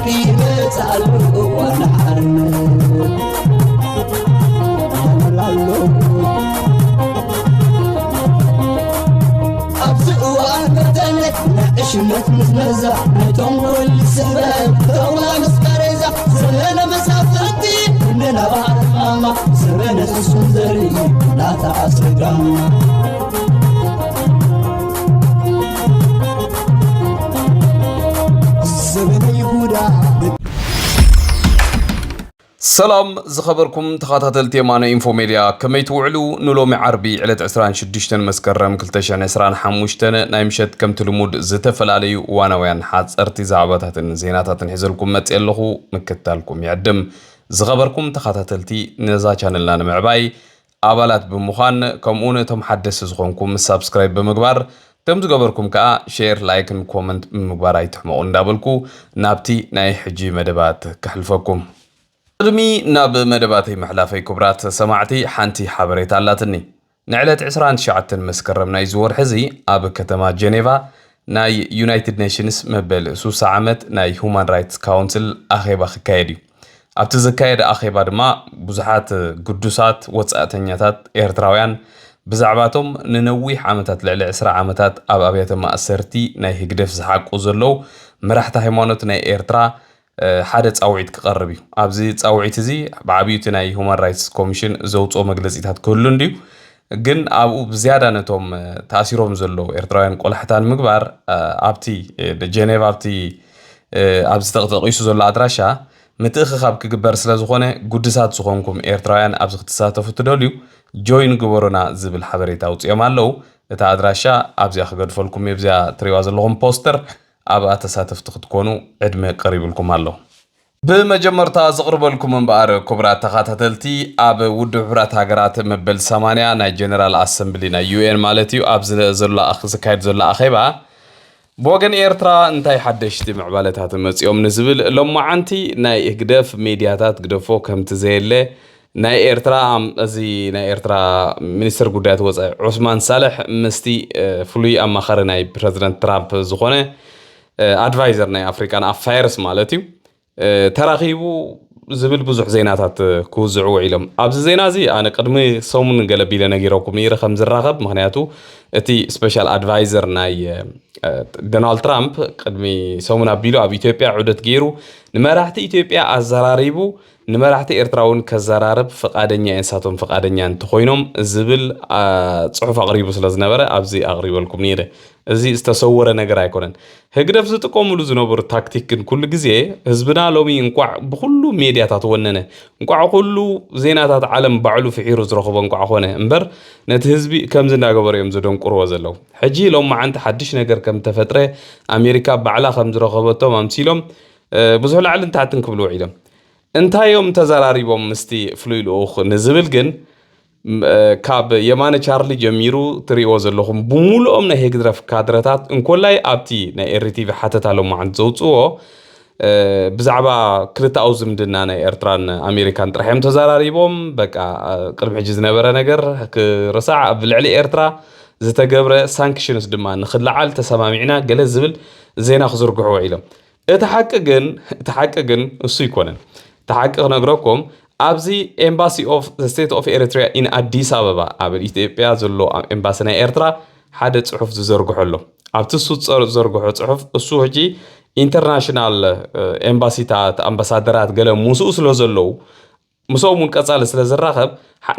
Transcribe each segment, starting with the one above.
ይመጽእ ኣሎ እዋን ሓርነት። ይመላሎ። ኣብዚ እዋን በተለይ ናይ ዕሽነት ምዝመዛ፣ ናይ ተንኮል ስሕበት፣ ተውላ ምስ ቃሬዛ፣ ዘመነ መሳፍንቲ፣ እንደ ነባር ማማ፣ ዘመነ ፍጹም ዘርኢ፣ ናታ ኣስረጋማ። ዘመነ ይሁዳ። ሰላም ዝኸበርኩም ተኸታተልቲ የማነ ኢንፎ ሜድያ፣ ከመይ ትውዕሉ? ንሎሚ ዓርቢ ዕለት ዕስራን ሽዱሽተን መስከረም ክልተ ሽሕን ዕስራን ሓሙሽተን ናይ ምሸት ከምቲ ልሙድ ዝተፈላለዩ እዋናውያን ሓፀርቲ ዛዕባታትን ዜናታትን ሒዘልኩም መፅእ ኣለኹ። ምክታልኩም ይዕድም። ዝኸበርኩም ተኸታተልቲ ነዛ ቻነልና ንምዕባይ ኣባላት ብምዃን ከምኡውን እቶም ሓደስቲ ዝኾንኩም ሳብስክራይብ ብምግባር ከም ዝገበርኩም ከዓ ሼር፣ ላይክን ኮመንት ብምግባር ኣይትሕመቑ እንዳበልኩ ናብቲ ናይ ሕጂ መደባት ከሕልፈኩም። ቅድሚ ናብ መደባተይ ምሕላፈይ ክቡራት ሰማዕቲ ሓንቲ ሓበሬታ ኣላትኒ። ንዕለት ዕስራን ትሽዓተን መስከረም ናይዚ ወርሒ እዚ ኣብ ከተማ ጀኔቫ ናይ ዩናይትድ ኔሽንስ መበል ሱሳ ዓመት ናይ ሁማን ራይትስ ካውንስል ኣኼባ ክካየድ እዩ። ኣብቲ ዝካየድ ኣኼባ ድማ ብዙሓት ግዱሳት ወጻእተኛታት ኤርትራውያን ብዛዕባቶም ንነዊሕ ዓመታት ልዕሊ ዕስራ ዓመታት ኣብ ኣብያተ ማእሰርቲ ናይ ህግደፍ ዝሓቁ ዘለዉ መራሕቲ ሃይማኖት ናይ ኤርትራ ሓደ ጻውዒት ክቐርብ እዩ። ኣብዚ ጻውዒት እዚ ብዓብዩ እቲ ናይ ሁማን ራይትስ ኮሚሽን ዘውፅኦ መግለጺታት ክህሉ እንድዩ። ግን ኣብኡ ብዝያዳ ነቶም ተኣሲሮም ዘለዉ ኤርትራውያን ቆላሕታ ንምግባር ኣብቲ ጀኔቫ ኣብቲ ኣብዚ ተጠቂሱ ዘሎ ኣድራሻ ምትእኽኻብ ክግበር ስለ ዝኾነ ጉድሳት ዝኾንኩም ኤርትራውያን ኣብዚ ክትሳተፉ ትደልዩ ጆይን ግበሩና ዝብል ሓበሬታ ኣውፅኦም ኣለዉ። እታ ኣድራሻ ኣብዚኣ ክገድፈልኩም እየ። ብዚኣ ትሪእዋ ዘለኹም ፖስተር ኣብኣ ተሳተፍቲ ክትኮኑ ዕድመ ቀሪቡልኩም ኣሎ። ብመጀመርታ ዝቕርበልኩም እምበኣር ክቡራት ተኸታተልቲ፣ ኣብ ውድብ ሕቡራት ሃገራት መበል ሰማንያ ናይ ጀነራል ኣሰምብሊ ናይ ዩ ኤን ማለት እዩ ኣብ ዝለ- ዘሎ ኣኽ- ዝካየድ ዘሎ ኣኼባ ብወገን ኤርትራ እንታይ ሓደሽቲ ምዕባለታት መጺኦም ንዝብል ሎማዓንቲ ናይ ህግደፍ ሜድያታት ግደፎ ከምቲ ዘየለ ናይ ኤርትራ ኣም- እዚ ናይ ኤርትራ ሚኒስትር ጉዳያት ወጻኢ ዑስማን ሳልሕ ምስቲ ፍሉይ ኣማኻሪ ናይ ፕረዚደንት ትራምፕ ዝኾነ ኣድቫይዘር ናይ ኣፍሪካን ኣፋየርስ ማለት እዩ ተራኺቡ ዝብል ብዙሕ ዜናታት ክውዝዑ ውዒሎም። ኣብዚ ዜና እዚ ኣነ ቅድሚ ሰሙን ገለ ቢለ ነጊረኩም ነይረ ከም ዝራኸብ፣ ምክንያቱ እቲ ስፔሻል ኣድቫይዘር ናይ ዶናልድ ትራምፕ ቅድሚ ሰሙን ኣቢሉ ኣብ ኢትዮጵያ ዑደት ገይሩ ንመራሕቲ ኢትዮጵያ ኣዘራሪቡ ንመራሕቲ ኤርትራ እውን ከዘራርብ ፍቃደኛ እየ፣ ንሳቶም ፍቃደኛ እንተኮይኖም ዝብል ጽሑፍ ኣቅሪቡ ስለ ዝነበረ ኣብዚ ኣቅሪበልኩም ነይረ። እዚ ዝተሰወረ ነገር ኣይኮነን። ህግደፍ ዝጥቀምሉ ዝነበሩ ታክቲክ ግን ኩሉ ግዜ ህዝብና ሎሚ እንቋዕ ብኩሉ ሜድያታት ወነነ፣ እንቋዕ ኩሉ ዜናታት ዓለም ባዕሉ ፍሒሩ ዝረኽቦ እንቋዕ ኮነ እምበር ነቲ ህዝቢ ከምዚ እንዳገበሩ እዮም ዘደንቁርዎ ዘለዉ። ሕጂ ሎም መዓንቲ ሓድሽ ነገር ከም ተፈጥረ ኣሜሪካ ባዕላ ከም ዝረኸበቶም ኣምሲሎም ብዙሕ ላዕልን ታሕትን ክብሉ ውዒሎም። እንታይ እዮም ተዘራሪቦም ምስቲ ፍሉይ ልኡኽ ንዝብል ግን ካብ የማነ ቻርሊ ጀሚሩ ትሪእዎ ዘለኹም ብምሉኦም ናይ ህግደፍ ካድረታት እንኮላይ ኣብቲ ናይ ኤሪቲቪ ሓተታ ሎማዓንቲ ዘውፅዎ ብዛዕባ ክልተኣዊ ዝምድና ናይ ኤርትራን ኣሜሪካን ጥራሕ እዮም ተዘራሪቦም። በቃ ቅድሚ ሕጂ ዝነበረ ነገር ክርሳዕ ኣብ ልዕሊ ኤርትራ ዝተገብረ ሳንክሽንስ ድማ ንክለዓል ተሰማሚዕና ገለ ዝብል ዜና ክዝርግሑ ውዒሎም። እቲ ሓቂ ግን እቲ ሓቂ ግን እሱ ኣይኮነን። እቲ ሓቂ ክነግረኩም ኣብዚ ኤምባሲ ኦፍ ስቴት ኦፍ ኤሪትሪያ ኢን ኣዲስ ኣበባ ኣብ ኢትዮጵያ ዘሎ ኤምባሲ ናይ ኤርትራ ሓደ ፅሑፍ ዝዘርግሖ ኣሎ። ኣብቲ እሱ ዝዘርግሖ ፅሑፍ እሱ ሕጂ ኢንተርናሽናል ኤምባሲታት ኣምባሳደራት ገለ ምስኡ ስለ ዘለዉ ምስኦም እውን ቀጻሊ ስለ ዝራኸብ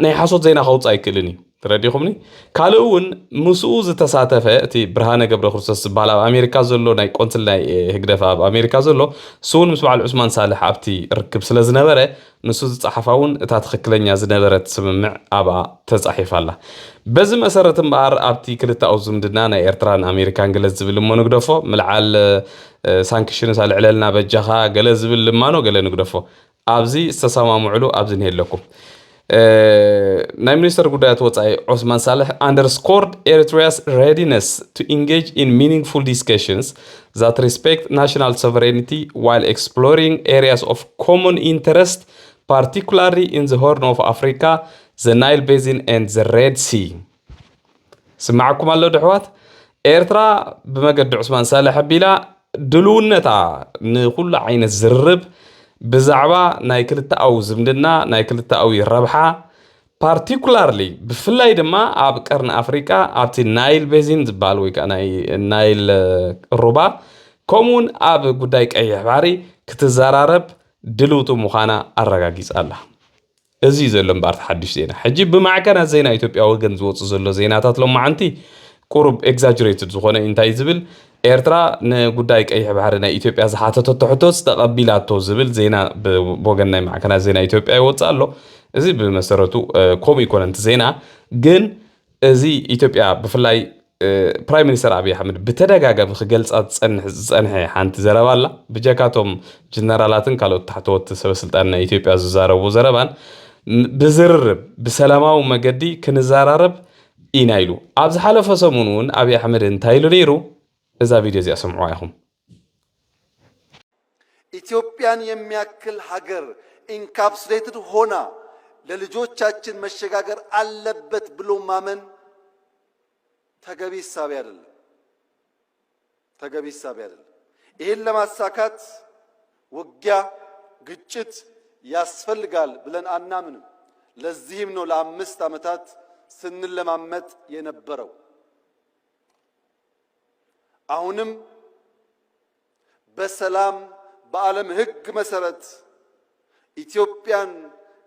ናይ ሓሶት ዜና ከውፅእ ኣይክእልን እዩ። ተረዲኹምኒ? ካልእ እውን ምስኡ ዝተሳተፈ እቲ ብርሃነ ገብረ ክርስቶስ ዝበሃል ኣብ ኣሜሪካ ዘሎ ናይ ቆንስል ናይ ህግደፍ ኣብ ኣሜሪካ ዘሎ እሱ እውን ምስ በዓል ዑስማን ሳልሕ ኣብቲ ርክብ ስለ ዝነበረ ንሱ ዝፀሓፋ እውን እታ ትኽክለኛ ዝነበረት ስምምዕ ኣብኣ ተፃሒፋ ኣላ። በዚ መሰረት እምበኣር ኣብቲ ክልተኣዊ ዝምድና ናይ ኤርትራን ኣሜሪካን ገለ ዝብል እሞ ንግደፎ ምልዓል ሳንክሽንስ ኣልዕለልና በጃኻ ገለ ዝብል ልማኖ ገለ ንግደፎ ኣብዚ ዝተሰማምዕሉ ኣብዚ እንሄለኩም ናይ ሚኒስተር ጉዳያት ወፃኢ ዑስማን ሳልሕ underscored Eritrea's readiness to engage in meaningful discussions that respect national sovereignty while exploring areas of common interest, particularly in the Horn of Africa, the Nile Basin and the Red Sea. ስማዓኩም ኣሎ ድሕዋት ኤርትራ ብመገዲ ዑስማን ሳልሕ ኣቢላ ድልውነታ ንኹሉ ዓይነት ዝርርብ ብዛዕባ ናይ ክልተኣዊ ዝምድና፣ ናይ ክልተኣዊ ረብሓ፣ ፓርቲኩላርሊ ብፍላይ ድማ ኣብ ቀርኒ ኣፍሪቃ ኣብቲ ናይል ቤዚን ዝበሃል ወይ ከዓ ናይ ናይል ሩባ ከምኡውን ኣብ ጉዳይ ቀይሕ ባሕሪ ክትዘራረብ ድልውቲ ምዃና ኣረጋጊጻ ኣላ። እዚ እዩ ዘሎ እምበኣር እቲ ሓድሽ ዜና። ሕጂ ብማዕከናት ዜና ኢትዮጵያ ወገን ዝወፁ ዘሎ ዜናታት ሎማዓንቲ ቁሩብ ኤግዛጅሬትድ ዝኾነ እዩ። እንታይ ዝብል፣ ኤርትራ ንጉዳይ ቀይሕ ባሕሪ ናይ ኢትዮጵያ ዝሓተተቶ ሕቶስ ተቐቢላቶ ዝብል ዜና ብወገን ናይ ማዕከናት ዜና ኢትዮጵያ ይወፅእ ኣሎ። እዚ ብመሰረቱ ከምኡ ይኮነ እቲ ዜና። ግን እዚ ኢትዮጵያ ብፍላይ ፕራይም ሚኒስተር ኣብይ ኣሕመድ ብተደጋጋሚ ክገልፃ ዝፀንሐ ሓንቲ ዘረባ ኣላ። ብጀካቶም ጀነራላትን ካልኦት ታሕተወት ሰበስልጣን ናይ ኢትዮጵያ ዝዛረቡ ዘረባን ብዝርርብ ብሰላማዊ መገዲ ክንዘራረብ ኢና ኢሉ። ኣብ ዝሓለፈ ሰሙን እውን ኣብይ ኣሕመድ እንታይ ኢሉ ነይሩ? እዛ ቪድዮ እዚኣ ስምዕዋ ኢኹም። ኢትዮጵያን የሚያክል ሀገር ኢንካፕሱሌትድ ሆና ለልጆቻችን መሸጋገር አለበት ብሎ ማመን ተገቢ እሳቤ አይደለም። ተገቢ እሳቤ አይደለም። ይህን ለማሳካት ውጊያ፣ ግጭት ያስፈልጋል ብለን አናምንም። ለዚህም ነው ለአምስት ዓመታት ስንለማመጥ የነበረው። አሁንም በሰላም በዓለም ሕግ መሰረት ኢትዮጵያን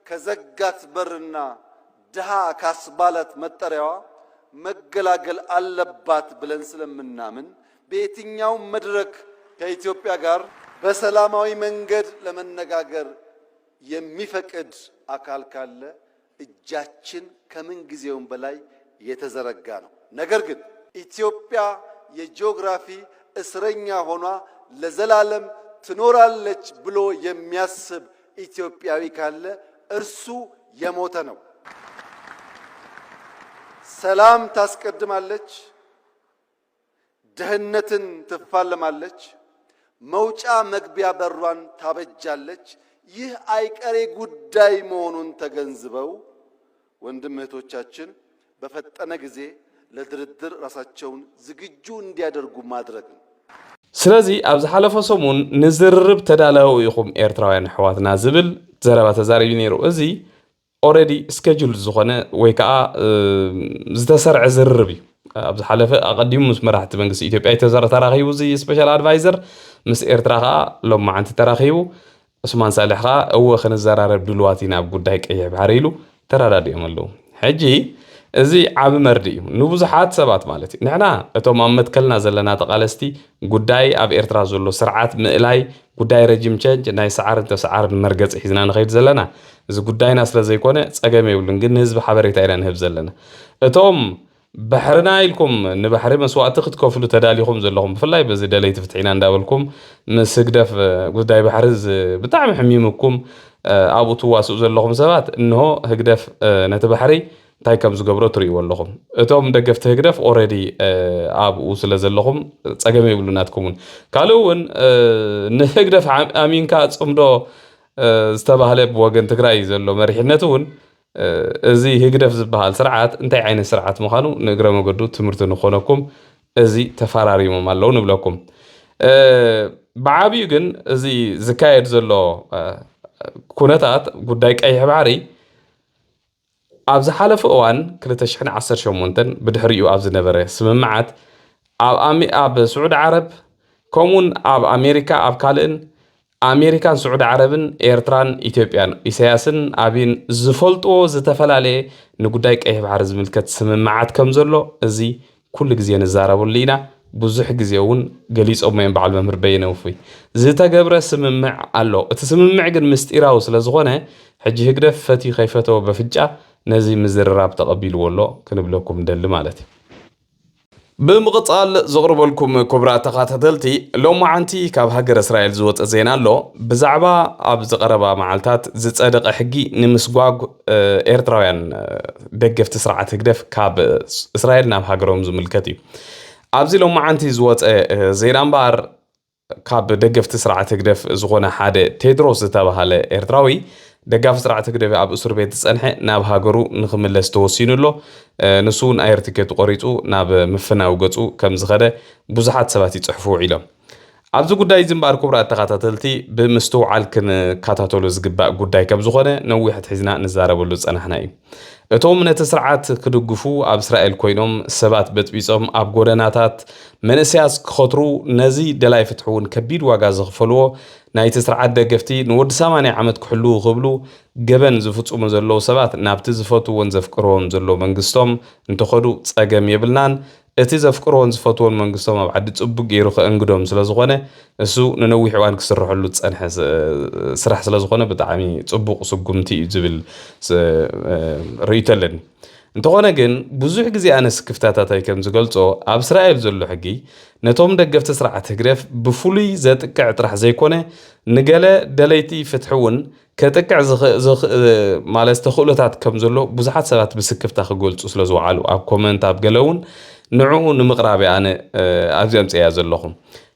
ከዘጋት በርና ድሃ ካስባላት መጠሪያዋ መገላገል አለባት ብለን ስለምናምን በየትኛውም መድረክ ከኢትዮጵያ ጋር በሰላማዊ መንገድ ለመነጋገር የሚፈቅድ አካል ካለ እጃችን ከምን ጊዜውም በላይ የተዘረጋ ነው። ነገር ግን ኢትዮጵያ የጂኦግራፊ እስረኛ ሆና ለዘላለም ትኖራለች ብሎ የሚያስብ ኢትዮጵያዊ ካለ እርሱ የሞተ ነው። ሰላም ታስቀድማለች፣ ደህንነትን ትፋለማለች፣ መውጫ መግቢያ በሯን ታበጃለች። ይህ አይቀሬ ጉዳይ መሆኑን ተገንዝበው ወንድም እህቶቻችን በፈጠነ ጊዜ ለድርድር ራሳቸውን ዝግጁ እንዲያደርጉ ማድረግ ነው። ስለዚ ኣብ ዝሓለፈ ሰሙን ንዝርርብ ተዳለዉ ኢኹም ኤርትራውያን ኣሕዋትና ዝብል ዘረባ ተዛሪቡ ነይሩ። እዚ ኦረዲ ስኬጁል ዝኾነ ወይ ከዓ ዝተሰርዐ ዝርርብ እዩ። ኣብ ዝሓለፈ ኣቐዲሙ ምስ መራሕቲ መንግስቲ ኢትዮጵያ እዩ ተዘራ-፣ ተራኺቡ እዚ ስፔሻል ኣድቫይዘር ምስ ኤርትራ ከዓ ሎማዓንቲ ተራኺቡ። ዑስማን ሳልሕ ከዓ እወ ክንዘራረብ ድልዋት ኢና ኣብ ጉዳይ ቀይሕ ባሕሪ ኢሉ ተረዳዲኦም ኣለዉ። ሕጂ እዚ ዓቢ መርድእ እዩ ንብዙሓት ሰባት ማለት እዩ። ንሕና እቶም ኣብ መትከልና ዘለና ተቓለስቲ ጉዳይ ኣብ ኤርትራ ዘሎ ስርዓት ምእላይ ጉዳይ ረጅም ቸንጅ ናይ ሰዓርን ተሰዓርን መርገፂ ሒዝና ንኸይድ ዘለና እዚ ጉዳይና ስለ ዘይኮነ ፀገም የብሉን፣ ግን ንህዝቢ ሓበሬታ ኢና ንህብ ዘለና። እቶም ባሕርና ኢልኩም ንባሕሪ መስዋእቲ ክትከፍሉ ተዳሊኹም ዘለኹም ብፍላይ በዚ ደለይቲ ፍትሒ ኢና እንዳበልኩም ምስ ህግደፍ ጉዳይ ባሕሪ ዝ- ብጣዕሚ ሕሚምኩም ኣብኡ ትዋስኡ ዘለኹም ሰባት እንሆ ህግደፍ ነቲ ባሕሪ እንታይ ከም ዝገብሮ ትርእይዎ ኣለኹም። እቶም ደገፍቲ ህግደፍ ኦረዲ ኣብኡ ስለ ዘለኹም ፀገም የብሉ ናትኩምን። ካልእ እውን ንህግደፍ ኣሚንካ ፅምዶ ዝተባህለ ብወገን ትግራይ ዘሎ መሪሕነት እውን እዚ ህግደፍ ዝበሃል ስርዓት እንታይ ዓይነት ስርዓት ምዃኑ ንእግረ መገዱ ትምህርቲ ንኾነኩም እዚ ተፈራሪሞም ኣለዉ ንብለኩም። ብዓብዩ ግን እዚ ዝካየድ ዘሎ ኩነታት ጉዳይ ቀይሕ ባሕሪ ኣብ ዝሓለፈ እዋን ክልተ ሽሕን ዓሰርተ ሸሞንተን ብድሕሪኡ ኣብ ዝነበረ ስምምዓት ኣብ ኣሚ- ኣብ ስዑዲ ዓረብ ከምኡውን ኣብ ኣሜሪካ ኣብ ካልእን ኣሜሪካን ስዑዲ ዓረብን ኤርትራን ኢትዮጵያን ኢሳያስን ኣብይን ዝፈልጥዎ ዝተፈላለየ ንጉዳይ ቀይሕ ባሕሪ ዝምልከት ስምምዓት ከም ዘሎ እዚ ኩሉ ግዜ ንዛረበሉ ኢና። ብዙሕ ግዜ እውን ገሊፆሞ እዮም በዓል መምህር በየነ ውፉይ። ዝተገብረ ስምምዕ ኣሎ። እቲ ስምምዕ ግን ምስጢራዊ ስለ ዝኾነ ሕጂ ህግደፍ ፈትዩ ከይፈተወ በፍጫ ነዚ ምዝርራብ ተቐቢልዎ ኣሎ ክንብለኩም ንደሊ ማለት እዩ። ብምቕፃል ዘቕርበልኩም ክቡራት ተኸታተልቲ ሎማዓንቲ ካብ ሃገር እስራኤል ዝወፀ ዜና ኣሎ። ብዛዕባ ኣብዚ ቀረባ መዓልታት ዝፀደቐ ሕጊ ንምስጓግ ኤርትራውያን ደገፍቲ ስርዓት ህግደፍ ካብ እስራኤል ናብ ሃገሮም ዝምልከት እዩ። ኣብዚ ሎማዓንቲ ዝወፀ ዜና እምበኣር ካብ ደገፍቲ ስርዓት ህግደፍ ዝኾነ ሓደ ቴድሮስ ዝተባሃለ ኤርትራዊ ደጋፊ ስርዓት ህግደፍ ኣብ እስር ቤት ዝጸንሐ ናብ ሃገሩ ንኽምለስ ተወሲኑ ኣሎ። ንሱ እውን ኣየር ትኬቱ ቆሪጹ ናብ ምፍናው ገጹ ከም ዝኸደ ብዙሓት ሰባት ይጽሕፉ ውዒሎም። ኣብዚ ጉዳይ እዚ እምበኣር፣ ክቡራት ተኸታተልቲ፣ ብምስትውዓል ክንከታተሎ ዝግባእ ጉዳይ ከም ዝኾነ፣ ነዊሕ ኣትሒዝና ንዛረበሉ ዝጸናሕና እዩ። እቶም ነቲ ስርዓት ክድግፉ ኣብ እስራኤል ኮይኖም ሰባት በጽቢጾም ኣብ ጎደናታት መንእሰያት ክኸትሩ፣ ነዚ ደላይ ፍትሒ እውን ከቢድ ዋጋ ዝኽፈልዎ ናይቲ ስርዓት ደገፍቲ፣ ንወዲ ሰማንያ ዓመት ክሕልዉ ክብሉ ገበን ዝፍጽሙ ዘለዉ ሰባት ናብቲ ዝፈትውዎን ዘፍቅርዎን ዘለዉ መንግስቶም እንተኸዱ ጸገም የብልናን። እቲ ዘፍቅርዎን ዝፈትዎን መንግስቶም ኣብ ዓዲ ጽቡቅ ገይሩ ከእንግዶም ስለ ዝኾነ፣ እሱ ንነዊሕ እዋን ክስርሐሉ ዝጸንሐ ስ-፣ ስራሕ ስለ ዝኾነ፣ ብጣዕሚ ጽቡቅ ስጉምቲ እዩ ዝብል ስ-፣ እ፣ ርእይቶ ኣለኒ። እንተኾነ ግን፣ ብዙሕ ግዜ ኣነ ስክፍታታታይ ከም ዝገልጾ፣ ኣብ እስራኤል ዘሎ ሕጊ ነቶም ደገፍቲ ስርዓት ህግደፍ ብፍሉይ ዘጥቅዕ ጥራሕ ዘይኮነ፣ ንገለ ደለይቲ ፍትሒ እውን ከጥቅዕ ዝኽ-፣ ዝኽ-፣ ማለት ተኽእሎታት ከም ዘሎ ብዙሓት ሰባት ብስክፍታ ክገልጹ ስለ ዝወዓሉ፣ ኣብ ኮመንት ኣብ ገለ እውን ንዕኡ ንምቕራብ እየ ኣነ፣ እ፣ ኣብዚ ኣምጽእያ ዘለኹ።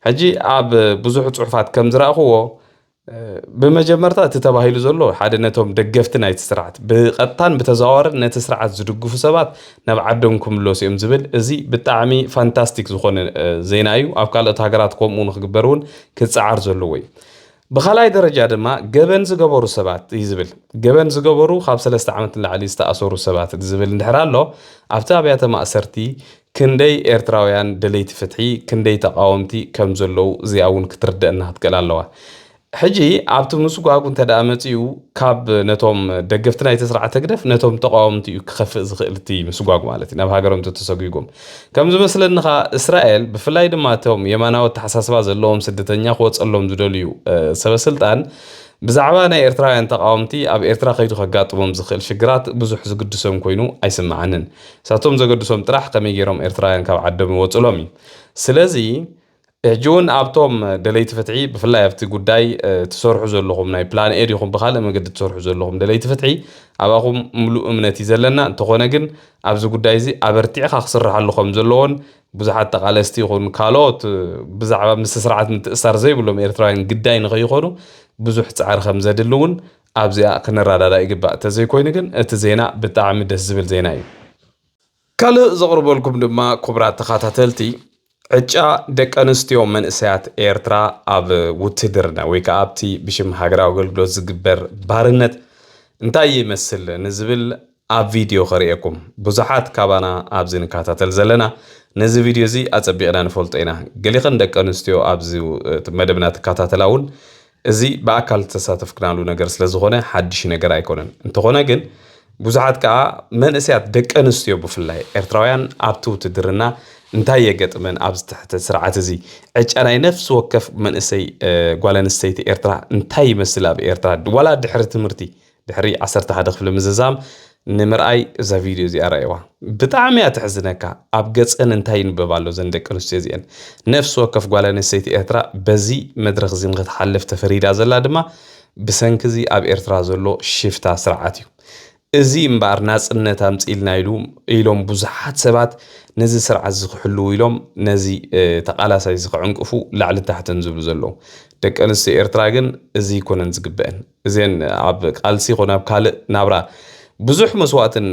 ሕጂ ኣብ ብዙሕ ጽሑፋት ከም ዝረኣኽዎ፣ እ፣ ብመጀመርታ እቲ ተባሂሉ ዘሎ ሓደ ነቶም ደገፍቲ ናይቲ ስርዓት ብቐጥታን ብተዘዋዋርን ነቲ ስርዓት ዝድግፉ ሰባት ናብ ዓዶም ክምለሱ እዮም ዝብል፣ እዚ ብጣዕሚ ፋንታስቲክ ዝኾነ፣ እ፣ ዜና እዩ። ኣብ ካልኦት ሃገራት ከምኡ ንክግበር እውን ክጸዓር ዘለዎ እዩ። ብኻልኣይ ደረጃ ድማ ገበን ዝገበሩ ሰባት እዩ ዝብል። ገበን ዝገበሩ ካብ ሰለስተ ዓመት ንላዕሊ ዝተኣሰሩ ሰባት ዝብል እንድሕር ኣሎ፣ ኣብቲ ኣብያተ ማእሰርቲ ክንደይ ኤርትራውያን ደለይቲ ፍትሒ፣ ክንደይ ተቃወምቲ ከም ዘለዉ እዚኣ እውን ክትርደአና ክትክእል ኣለዋ። ሕጂ ኣብቲ ምስጓጉ እንተ ደኣ መጺኡ፣ ካብ ነቶም ደገፍቲ ናይቲ ስርዓት ህግደፍ ነቶም ተቃወምቲ እዩ ክኸፍእ ዝኽእል እቲ ምስጓግ ማለት እዩ፣ ናብ ሃገሮም ተተሰጒጎም። ከም ዝመስለኒ ኸኣ እስራኤል፣ ብፍላይ ድማ እቶም የማናዊ ኣተሓሳስባ ዘለዎም ስደተኛ ክወጸሎም ዝደልዩ፣ እ፣ ሰበ ስልጣን፣ ብዛዕባ ናይ ኤርትራውያን ተቃወምቲ ኣብ ኤርትራ ከይዱ ከጋጥሞም ዝኽእል ሽግራት ብዙሕ ዝግድሶም ኮይኑ ኣይስምዓንን። እሳቶም ዘገድሶም ጥራሕ ከመይ ገይሮም ኤርትራውያን ካብ ዓዶም ይወጽሎም እዩ። ስለዚ፣ ሕጂ እውን ኣብቶም ደለይቲ ፍትሒ፣ ብፍላይ ኣብቲ ጉዳይ፣ እ፣ ትሰርሑ ዘለኹም፣ ናይ ፕላን ኤ ዲኹም ብኻልእ መገዲ ትሰርሑ ዘለኹም ደለይቲ ፍትሒ፣ ኣባኹም ምሉእ እምነት እዩ ዘለና። እንተኾነ ግን፣ ኣብዚ ጉዳይ እዚ ኣበርቲዕኻ ክስርሓሉ ከም ዘለዎን፣ ብዙሓት ተቓለስቲ ይኹን ካልኦት፣ እ፣ ብዛዕባ ምስ ስርዓት ምትእሳር ዘይብሎም ኤርትራውያን ግዳይ ንኸይኾኑ ብዙሕ ጻዕሪ ከም ዘድሊ እውን ኣብዚኣ ክንረዳዳእ ይግባእ። እንተዘይኮይኑ ግን፣ እቲ ዜና ብጣዕሚ ደስ ዝብል ዜና እዩ። ካልእ ዘቕርበልኩም ድማ፣ ክቡራት ተኸታተልቲ፣ ዕጫ ደቂ ኣንስትዮ መንእሰያት ኤርትራ ኣብ ውትድርና ወይ ከኣ ኣብቲ ብሽም ሃገራዊ ኣገልግሎት ዝግበር ባርነት እንታይ ይመስል ንዝብል ኣብ ቪድዮ ከርእየኩም። ብዙሓት ካባና ኣብዚ ንከታተል ዘለና ነዚ ቪድዮ እዚ ኣጸቢቕና ንፈልጦ ኢና። ገሊኽን ደቂ ኣንስትዮ ኣብዚ፣ እ፣ መደብና ትከታተላ እውን፣ እዚ ብኣካል ዝተሳተፍክናሉ ነገር ስለ ዝኾነ ሓድሽ ነገር ኣይኮነን። እንተኾነ ግን፣ ብዙሓት ከኣ መንእሰያት ደቂ ኣንስትዮ ብፍላይ ኤርትራውያን ኣብቲ ውትድርና እንታይ የገጥመን፣ ኣብዚ ትሕቲ ስርዓት እዚ ዕጫ ናይ ነፍሲ ወከፍ መንእሰይ፣ እ፣ ጓል ኣንስተይቲ ኤርትራ እንታይ ይመስል ኣብ ኤርትራ፣ ዋላ ድሕሪ ትምህርቲ፣ ድሕሪ ዓሰርተ ሓደ ክፍሊ ምዝዛም ንምርኣይ እዛ ቪድዮ እዚኣ ረኣይዋ። ብጣዕሚ እያ ተሕዝነካ። ኣብ ገጸን እንታይ ይንበብ ኣሎ እዘን ደቂ ኣንስትዮ እዚአን? ነፍሲ ወከፍ ጓል ኣንስተይቲ ኤርትራ በዚ መድረኽ እዚ ንክትሓልፍ ተፈሪዳ ዘላ ድማ ብሰንኪ እዚ ኣብ ኤርትራ ዘሎ ሽፍታ ስርዓት እዩ። እዚ እምበኣር ናጽነት ኣምጺእልና ኢሉ፣ ኢሎም ብዙሓት ሰባት ነዚ ስርዓት እዚ ክሕልዉ ኢሎም ነዚ፣ እ፣ ተቓላሳይ እዚ ክዕንቅፉ ላዕልን ታሕትን ዝብሉ ዘለዉ። ደቂ ኣንስትዮ ኤርትራ ግን እዚ ኣይኮነን ዝግበአን። እዘን ኣብ ቃልሲ ይኹን ኣብ ካልእ ናብራ ብዙሕ መስዋእትን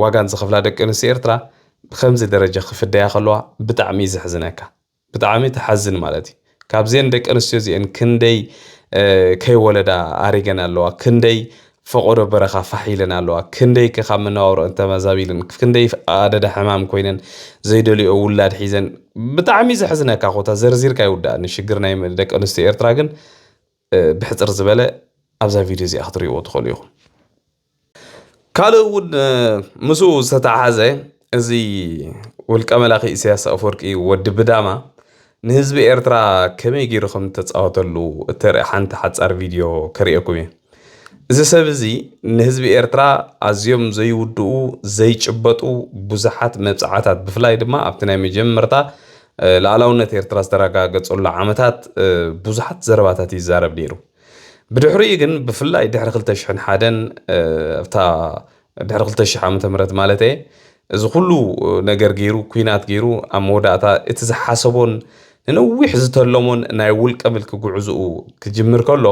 ዋጋን ዝኸፍላ ደቂ ኣንስትዮ ኤርትራ ብኸምዚ ደረጃ ክፍደያ ከለዋ ብጣዕሚ እዩ ዘሕዝነካ። ብጣዕሚ ትሓዝን ማለት እዩ። ካብዘን ደቂ ኣንስትዮ እዚአን ክንደይ፣ እ፣ ከይወለዳ ኣሪገን ኣለዋ፣ ክንደይ ፈቆዶ በረኻ ፋሕ ኢለን ኣለዋ፣ ክንደይ ከ ካብ መነባብሮኣን ተመዛቢለን፣ ክንደይ ኣደዳ ሕማም ኮይነን ዘይደልዮ ውላድ ሒዘን። ብጣዕሚ ዘሕዝነካ ኮታ ዘርዚርካ ይውዳእ። ንሽግር ናይ ደቂ ኣንስትዮ ኤርትራ ግን፣ እ፣ ብሕጽር ዝበለ ኣብዛ ቪድዮ እዚኣ ክትርእይዎ ትኽእሉ ኢኹም። ካልእ እውን፣ እ፣ ምስኡ ዝተተሓሓዘ፣ እዚ ውልቀ መላኺ ኢሳያስ ኣፈወርቂ ወዲ ብዳማ ንህዝቢ ኤርትራ ከመይ ገይሩ ከም እተጻወተሉ እተርኢ ሓንቲ ሓጻር ቪድዮ ከርእየኩም እየ። እዚ ሰብ እዚ ንህዝቢ ኤርትራ ኣዝዮም ዘይውድኡ፣ ዘይጭበጡ ብዙሓት መብጽዓታት፣ ብፍላይ ድማ ኣብቲ ናይ መጀመርታ፣ እ፣ ልኣላውነት ኤርትራ ዝተረጋገጸሉ ዓመታት፣ እ፣ ብዙሓት ዘረባታት ይዛረብ ነይሩ። ብድሕሪኡ ግን፣ ብፍላይ ድሕሪ ክልተ ሽሕን ሓደን፣ እ፣ ኣብታ ድሕሪ ክልተ ሽሕ ዓመተ ምህረት ማለት እየ፣ እዚ ኩሉ ነገር ገይሩ፣ ኲናት ገይሩ፣ ኣብ መወዳእታ እቲ ዝሓሰቦን ንነዊሕ ዝተለሞን ናይ ውልቀ ምልኪ ጉዕዞኡ ክጅምር ከሎ፣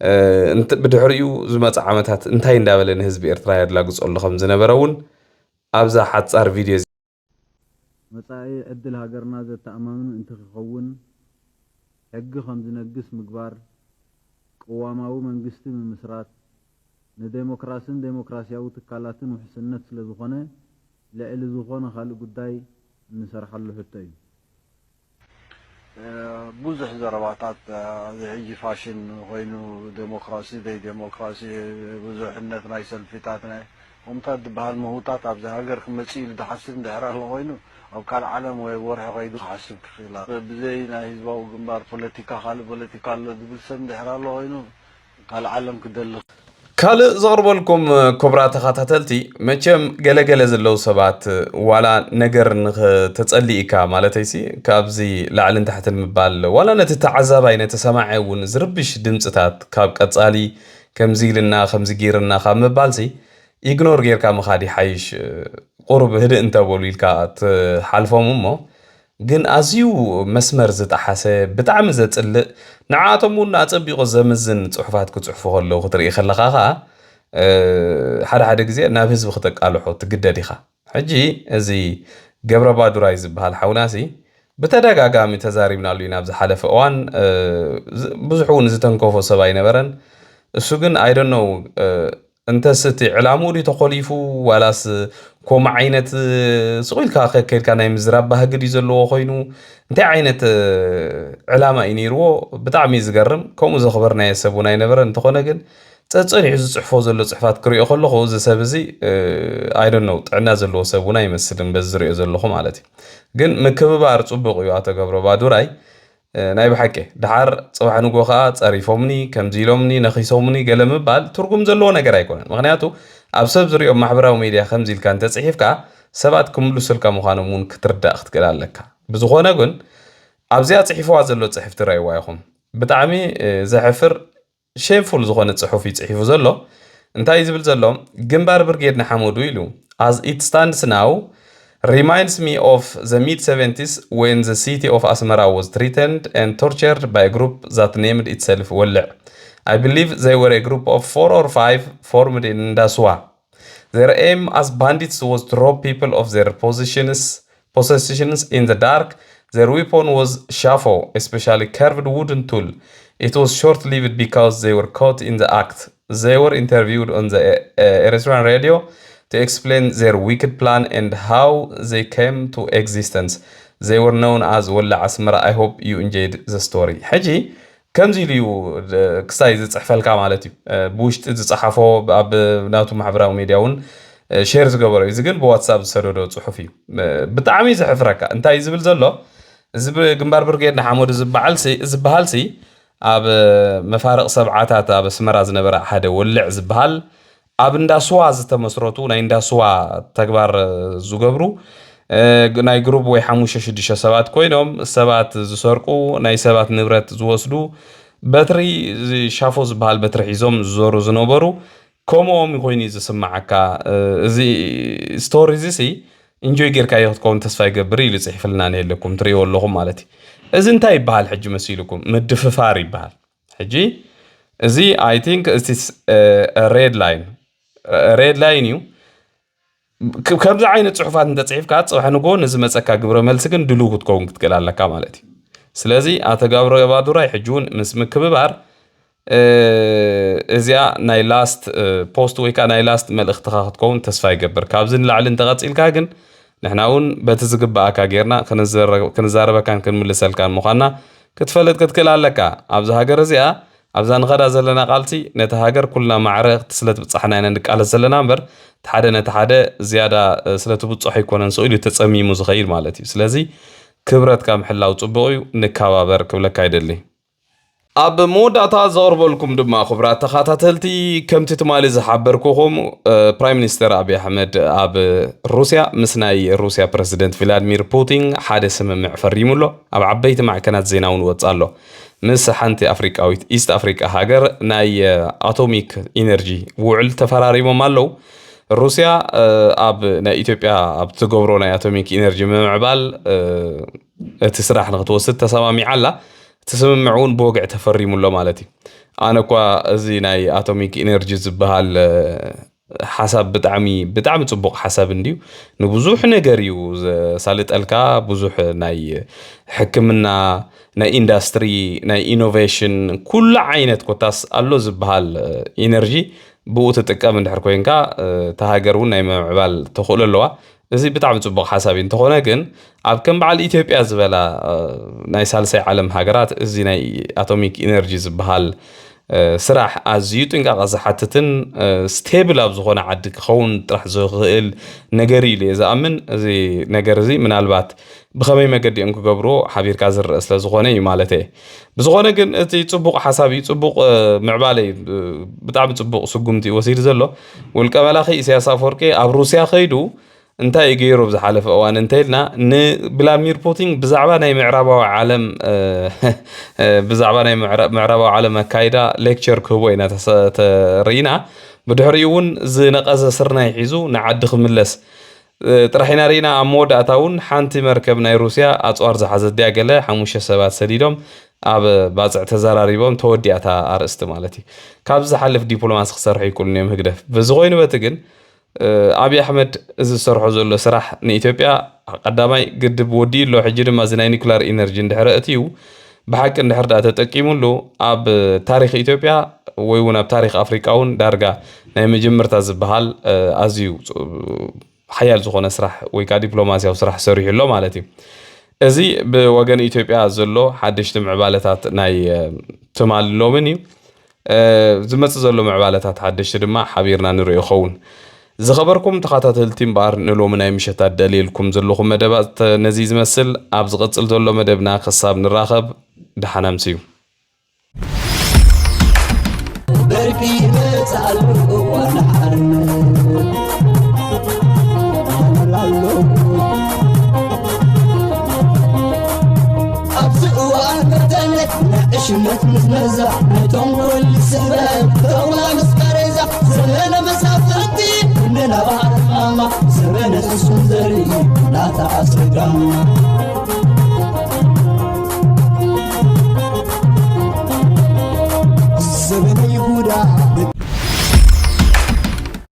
እ፣ እንት-፣ ብድሕሪኡ ዝመጽእ ዓመታት እንታይ እንዳበለ ንህዝቢ ኤርትራ የላግጸሉ ከም ዝነበረ እውን ኣብዛ ሓጻር ቪድዮ እዚ። መጻኢ ዕድል ሃገርና ዘተኣማምን እንተኽኸውን፣ ሕጊ ከም ዝነግስ ምግባር፣ ቅዋማዊ መንግስቲ ምምስራት፣ ንዴሞክራስን ዴሞክራስያዊ ትካላትን ውሕስነት ስለ ዝኾነ፣ ልዕሊ ዝኾነ ካልእ ጉዳይ እንሰርሓሉ ሕቶ እዩ። ብዙሕ ዘረባታት እዚ ሕጂ ፋሽን ኮይኑ፣ ዴሞክራሲ ዘይዴሞክራሲ፣ ብዙሕነት ናይ ሰልፊታት ናይ ከምታት ዝበሃል ምህውታት ኣብዚ ሃገር ክመፅእ ኢሉ ዝሓስብ እንድሕር ኣሎ ኮይኑ፣ ኣብ ካልእ ዓለም ወይ ወርሒ ከይዱ ክሓስብ ክኽእል ኣሎ። ብዘይ ናይ ህዝባዊ ግንባር ፖለቲካ ካልእ ፖለቲካ ኣሎ ዝብል ሰብ እንድሕር ኣሎ ኮይኑ፣ ካልእ ዓለም ክደሊ። ካልእ ዘቕርበልኩም ክቡራት ተኸታተልቲ፣ መቸም ገለገለ ዘለዉ ሰባት ዋላ ነገር ንኽተጸልኢካ ማለተይሲ ካብዚ ላዕልን ታሕትን ምባል ዋላ ነቲ ተዓዛባይ ነቲ ሰማዒ እውን ዝርብሽ ድምፅታት ካብ ቀጻሊ ከምዚ ኢልና ከምዚ ገይርና ካብ ምባልሲ ኢግኖር ጌርካ ምኻድ ይሓይሽ። ቁሩብ ህድእ እንተበሉ ኢልካ ትሓልፎም እሞ ግን ኣዝዩ መስመር ዝጠሓሰ ብጣዕሚ ዘጽልእ ንዓኣቶም እውን ኣጸቢቑ ዘምዝን ጽሑፋት ክጽሕፉ ከለዉ ክትርኢ ከለኻ ኸኣ ሓደ ሓደ ግዜ ናብ ህዝቢ ክተቃልሖ ትግደድ ኢኻ። ሕጂ እዚ ገብረ ባዱራይ ዝበሃል ሓውናሲ ብተደጋጋሚ ተዛሪብናሉ ኢና ኣብ ዝሓለፈ እዋን። ብዙሕ እውን ዝተንከፎ ሰብ ኣይነበረን። እሱ ግን ኣይደነው እንተስ እቲ ዕላምኡ ድዩ ተኾሊፉ ዋላስ ከምኡ ዓይነት ስቕ ኢልካ ከ- ከይድካ ናይ ምዝራብ ባህጊ ድዩ ዘለዎ ኮይኑ እንታይ ዓይነት ዕላማ እዩ ነይርዎ? ብጣዕሚ እዩ ዝገርም። ከምኡ ዘኽበርናዮ ሰብ እውን ኣይነበረ። እንተኾነ ግን ጸጸኒሑ ዝጽሕፎ ዘሎ ጽሕፋት ክሪኦ ከለኹ እዚ ሰብ እዚ ኣይደነው ጥዕና ዘለዎ ሰብ እውን ኣይመስልን በዚ ዝሪኦ ዘለኹ ማለት እዩ። ግን ምክብባር ጽቡቕ እዩ ኣቶ ገብረ ባዱራይ። ናይ ብሓቂ ደሓር ጽባሕ ንጎ ከኣ ጸሪፎምኒ ከምዚ ኢሎምኒ ነኺሶምኒ ገለ ምባል ትርጉም ዘለዎ ነገር ኣይኮነን። ምክንያቱ ኣብ ሰብ ዝሪኦም ማሕበራዊ ሜድያ ከምዚ ኢልካ እንተጽሒፍካ ሰባት ክምልሱልካ ምዃኖም እውን ክትርዳእ ክትክእል ኣለካ። ብዝኾነ ግን ኣብዚኣ ጽሒፍዋ ዘሎ ጽሕፍቲ ረእይዋ ኢኹም። ብጣዕሚ ዘሕፍር ሼምፉል ዝኾነ ጽሑፍ እዩ ጽሒፉ ዘሎ። እንታይ እዩ ዝብል ዘሎ? ግንባር ብርጌድ ንሓመዱ ኢሉ። As it stands now, reminds me of the mid seventies when the city of Asmara was threatened and tortured by a group that named itself Wolዕ. I believe they were a group of four or five formed in Ndaswa. Their aim as bandits was to rob people of their positions, possessions in the dark. Their weapon was shafo, especially curved wooden tool. It was short-lived because they were caught in the act. They were interviewed on the uh, Eritrean radio to explain their wicked plan and how they came to existence. They were known as Walla Asmara. I hope you enjoyed the story. ሕጂ ከምዚ ኢሉ እዩ ክስታይ ዝፅሕፈልካ ማለት እዩ። ብውሽጢ ዝፀሓፎ ኣብ ናቱ ማሕበራዊ ሜድያ እውን ሼር ዝገበሮ እዩ። እዚ ግን ብዋትሳፕ ዝሰደዶ ፅሑፍ እዩ። ብጣዕሚ እዩ ዘሕፍረካ። እንታይ እዩ ዝብል ዘሎ? እዚ ግንባር ብርጌድ ንሓመዱ ዝበዓል ዝበሃልሲ ኣብ መፋርቕ ሰብዓታት ኣብ ኣስመራ ዝነበረ ሓደ ወልዕ ዝበሃል ኣብ እንዳ ስዋ ዝተመስረቱ ናይ እንዳ ስዋ ተግባር ዝገብሩ ናይ ግሩብ ወይ ሓሙሽተ ሽዱሽተ ሰባት ኮይኖም ሰባት ዝሰርቁ ናይ ሰባት ንብረት ዝወስዱ በትሪ ሻፎ ዝበሃል በትሪ ሒዞም ዝዞሩ ዝነበሩ ከምኦም ኮይኑ እዩ ዝስማዓካ። እዚ ስቶሪ እዚ ሲ ኢንጆይ ጌርካዮ ክትከውን ተስፋ ይገብር ኢሉ ይፅሒፍልና ነየለኩም ትሪእዎ ኣለኹም ማለት እዩ። እዚ እንታይ ይበሃል ሕጂ መሲልኩም? ምድፍፋር ይበሃል። ሕጂ እዚ I think it's red line red line እዩ። ከምዚ ዓይነት ፅሑፋት እንተፅሒፍካ ፅባሕ ንጎ ንዝመፀካ ግብረ መልሲ ግን ድልው ክትከውን ክትክእል ኣለካ ማለት እዩ። ስለዚ ኣተጋብረ ባዱራይ ሕጂ እውን ምስ ምክብባር እዚኣ ናይ ላስት ፖስት ወይ ከዓ ናይ ላስት መልእክትካ ክትከውን ተስፋ ይገብር። ካብዚ ንላዕሊ እንተቐፂልካ ግን ንሕና እውን በቲ ዝግባኣካ ጌርና ክንዛረበካን ክንምልሰልካን ምዃንና ክትፈልጥ ክትክእል ኣለካ። ኣብዚ ሃገር እዚኣ ኣብዛ ንኸዳ ዘለና ቃልሲ ነቲ ሃገር ኩልና ማዕረ ስለ ትብጻሕና ኢና ንቃለስ ዘለና እምበር እቲ ሓደ ነቲ ሓደ ዝያዳ ስለ ትብጽሖ ኣይኮነን ስቕ ኢሉ ተጸሚሙ ዝኸይድ ማለት እዩ። ስለዚ ክብረትካ ምሕላው ጽቡቕ እዩ፣ ንከባበር ክብለካ ይደሊ። ኣብ መወዳእታ ዘቕርበልኩም ድማ ክቡራት ተኸታተልቲ ከምቲ ትማሊ ዝሓበርኩኹም ፕራይም ሚኒስተር ኣብይ ኣሕመድ ኣብ ሩስያ ምስ ናይ ሩስያ ፕረዚደንት ቭላድሚር ፑቲን ሓደ ስምምዕ ፈሪሙ ኣሎ። ኣብ ዓበይቲ ማዕከናት ዜና እውን ወፅእ ኣሎ። ምስ ሓንቲ ኣፍሪቃዊት ኢስት ኣፍሪቃ ሃገር ናይ ኣቶሚክ ኢነርጂ ውዕል ተፈራሪሞም ኣለዉ። ሩስያ ኣብ ናይ ኢትዮጵያ ኣብ ትገብሮ ናይ ኣቶሚክ ኢነርጂ ምምዕባል እቲ ስራሕ ንክትወስድ ተሰማሚዓ ኣላ። እቲ ስምምዕ እውን ብወግዒ ተፈሪሙ ኣሎ ማለት እዩ። ኣነ እኳ እዚ ናይ ኣቶሚክ ኢነርጂ ዝበሃል ሓሳብ ብጣዕሚ ብጣዕሚ ጽቡቕ ሓሳብ እንድዩ። ንብዙሕ ነገር እዩ ዘሳልጠልካ። ብዙሕ ናይ ሕክምና፣ ናይ ኢንዳስትሪ፣ ናይ ኢኖቬሽን፣ ኩሉ ዓይነት ኮታስ ኣሎ ዝበሃል ኢነርጂ ብኡ ትጥቀም እንድሕር ኮይንካ፣ እታ ሃገር እውን ናይ ምምዕባል ተኽእሎ ኣለዋ። እዚ ብጣዕሚ ጽቡቕ ሓሳብ እዩ። እንተኾነ ግን ኣብ ከም በዓል ኢትዮጵያ ዝበላ ናይ ሳልሳይ ዓለም ሃገራት እዚ ናይ ኣቶሚክ ኢነርጂ ዝበሃል ስራሕ ኣዝዩ ጥንቃቐ ዝሓትትን ስቴብል ኣብ ዝኾነ ዓዲ ክኸውን ጥራሕ ዝኽእል ነገር እዩ ኢለ ዝኣምን። እዚ ነገር እዚ ምናልባት ብኸመይ መገዲ እዮም ክገብርዎ ሓቢርካ ዝረአ ስለ ዝኾነ እዩ ማለት እየ። ብዝኾነ ግን እቲ ጽቡቕ ሓሳብ እዩ፣ ጽቡቕ ምዕባለ እዩ። ብጣዕሚ ጽቡቕ ስጉምቲ እዩ ወሲዱ ዘሎ። ውልቀ መላኺ ኢሳያስ ኣፈወርቂ ኣብ ሩስያ ከይዱ እንታይ እዩ ገይሩ ኣብ ዝሓለፈ እዋን እንተኢልና፣ ንቭላድሚር ፑቲን ብዛዕባ ናይ ምዕራባዊ ዓለም ብዛዕባ ናይ ምዕራባዊ ዓለም ኣካይዳ ሌክቸር ክህቦ ኢና ተሪኢና። ብድሕሪኡ እውን ዝነቐዘ ስርናይ ሒዙ ንዓዲ ክምለስ ጥራሕ ኢና ርኢና። ኣብ መወዳእታ እውን ሓንቲ መርከብ ናይ ሩስያ ኣፅዋር ዝሓዘት ድያ ገለ ሓሙሽተ ሰባት ሰዲዶም ኣብ ባፅዕ ተዘራሪቦም፣ ተወዲኣታ ኣርእስቲ ማለት እዩ። ካብዚ ዝሓልፍ ዲፕሎማሲ ክሰርሑ ይክእሉን እዮም ህግደፍ። በዚ ኮይኑ በቲ ግን ኣብይ ኣሕመድ እዚ ዝሰርሖ ዘሎ ስራሕ ንኢትዮጵያ ቀዳማይ ግድብ ወዲኡ ኣሎ። ሕጂ ድማ እዚ ናይ ኒኩላር ኢነርጂ እንድሕረ እትዩ ብሓቂ እንድሕር ዳ ተጠቂሙሉ ኣብ ታሪክ ኢትዮጵያ ወይ እውን ኣብ ታሪክ ኣፍሪቃ እውን ዳርጋ ናይ መጀመርታ ዝበሃል ኣዝዩ ሓያል ዝኾነ ስራሕ ወይ ከዓ ዲፕሎማሲያዊ ስራሕ ሰሪሑ ኣሎ ማለት እዩ። እዚ ብወገን ኢትዮጵያ ዘሎ ሓደሽቲ ምዕባለታት ናይ ትማሊ ሎምን እዩ። ዝመፅእ ዘሎ ምዕባለታት ሓደሽቲ ድማ ሓቢርና ንሪኦ ይኸውን። ዝኸበርኩም ተኸታተልቲ እምበኣር ንሎሚ ናይ ምሸት ኣዳልየልኩም ዘለኹ መደባት ነዚ ዝመስል። ኣብ ዝቕፅል ዘሎ መደብና ክሳብ ንራኸብ ደሓን ኣምስዩ። ኣብዚ እዋን በተለይ ንዕሽነት ምስ መዛ ናይ ተንኮል ስሕበት ተውላ ምስ ቀሬዛ ዘበነ መሳፍንቲ እንደ ናባር ማማ ዘበነ እሱን ዘርኢ ናታ ኣስረጋማ